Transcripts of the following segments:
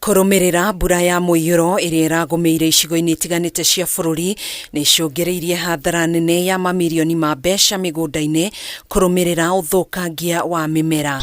Kũrũmĩrĩra mbura ya mũiyũro ĩrĩa ĩragũmĩire icigo-inĩ itiganĩte cia bũrũri nĩ icũngĩrĩirie hathara nene ya mamirioni ma mbeca mĩgũnda-inĩ kũrũmĩrĩra ũthũkangia wa mĩmera.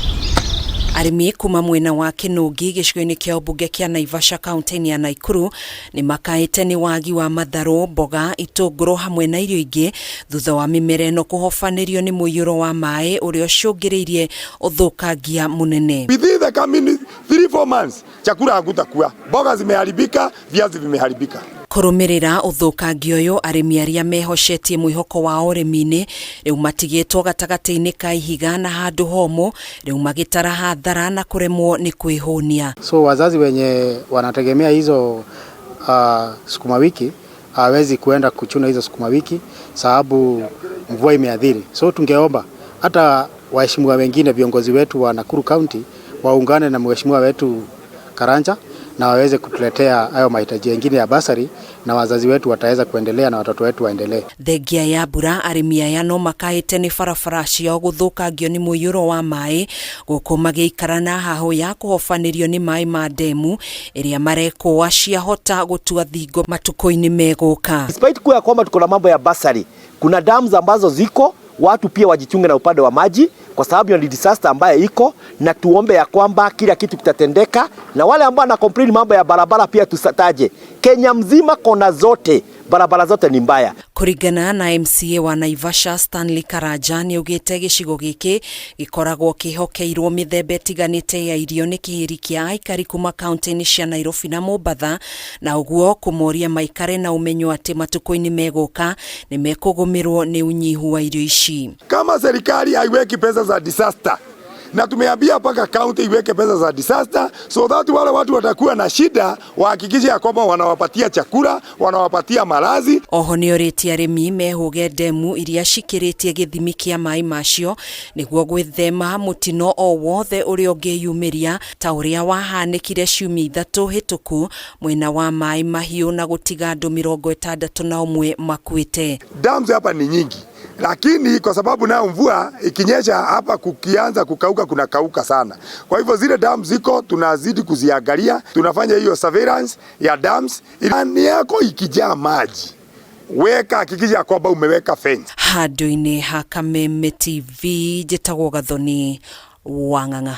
Arĩmi kuma mwena wa Kĩnũngi gĩcigo-inĩ kĩa ũmbunge kĩa Naivasha kaunti-inĩ ya Naikuru nĩ makaĩte nĩ wagi wa matharũ, mboga, itũngũrũ hamwe na irio ingĩ thutha wa mĩmera ĩno kũhobanĩrio nĩ mũiyũro wa maĩ ũrĩa ũcũngĩrĩirie ũthũkangia mũnene. Within the coming 3-4 months chakula hakutakuwa, mboga zimeharibika, viazi vimeharibika. Kũrũmĩrĩra ũthũkangia ũyũ, arĩmi arĩa mehocetie mwĩhoko wao ũrĩmi-inĩ rĩu matigĩtwo gatagatĩ-inĩ ka ihiga na handũ homũ, rĩu magĩtara hathara na kũremwo nĩ kwĩhũnia. So wazazi wenye wanategemea hizo sukuma wiki hawezi kuenda kuchuna hizo sukuma wiki sababu mvua imeathiri. So tungeomba hata waheshimiwa wengine viongozi wetu wa Nakuru County waungane na mheshimiwa wetu Karanja na waweze kutuletea hayo mahitaji mengine ya basari na wazazi wetu wataweza kuendelea na watoto wetu waendelee. Thengia ya mbura, arĩmi aya no makaĩte nĩ barabara ciao gũthũkangio nĩ mũiyũro wa maĩ gũkũ magĩikara na hahũ ya kũhobanĩrio nĩ maĩ ma ndemu ĩrĩa marekũa ciahota gũtua thingo matukũ-inĩ megũka. Despite kuwa kwamba tuko na mambo ya basari, kuna dams ambazo ziko, watu pia wajichunge na upande wa maji kwa sababu ni disaster ambayo iko, na tuombe ya kwamba kila kitu kitatendeka, na wale ambao wana complain mambo ya barabara pia tusataje. Kenya mzima kona zote barabara zote ni mbaya. Kũringana na MCA wa Naivasha Stanley Karanja, nĩ augĩte gĩcigo gĩkĩ gĩkoragwo kĩhokeirwo mĩthemba ĩtiganĩte ya irio nĩ kĩhĩri kĩa aikari kuma kaunti-inĩ cia Nairobi na Mombatha, na ũguo kũmoria maikare na ũmenyo atĩ matukũ-inĩ megũka nĩ mekũgũmĩrwo nĩ unyihu wa irio ici. Kama serikali haiweki pesa za disaster, na tumeambia mpaka county iweke pesa za disaster so that wale watu watakuwa na shida wahakikishe ya kwamba wanawapatia chakula, wanawapatia malazi. Oho nĩ orĩtie arĩmi mehũge ndemu iria cikĩrĩtie gĩthimi kĩa maĩ macio nĩguo gwĩthema mũtino o wothe ũrĩa ũngĩyumĩria ta ũrĩa wahanĩkire ciumia 3 hĩtũku mwena wa maĩ mahiũ na gũtiga andũ 61 makuĩte. Dams hapa ni nyingi, lakini kwa sababu nayo mvua ikinyesha hapa kukianza kukauka kuna kauka sana. Kwa hivyo zile dams ziko tunazidi kuziangalia, tunafanya hiyo surveillance ya dams. Ni yako ikijaa maji, weka hakikisha kwamba umeweka fence. Handũ-inĩ ha Kameme TV, njĩtagwo Gathoni Wang'ang'a.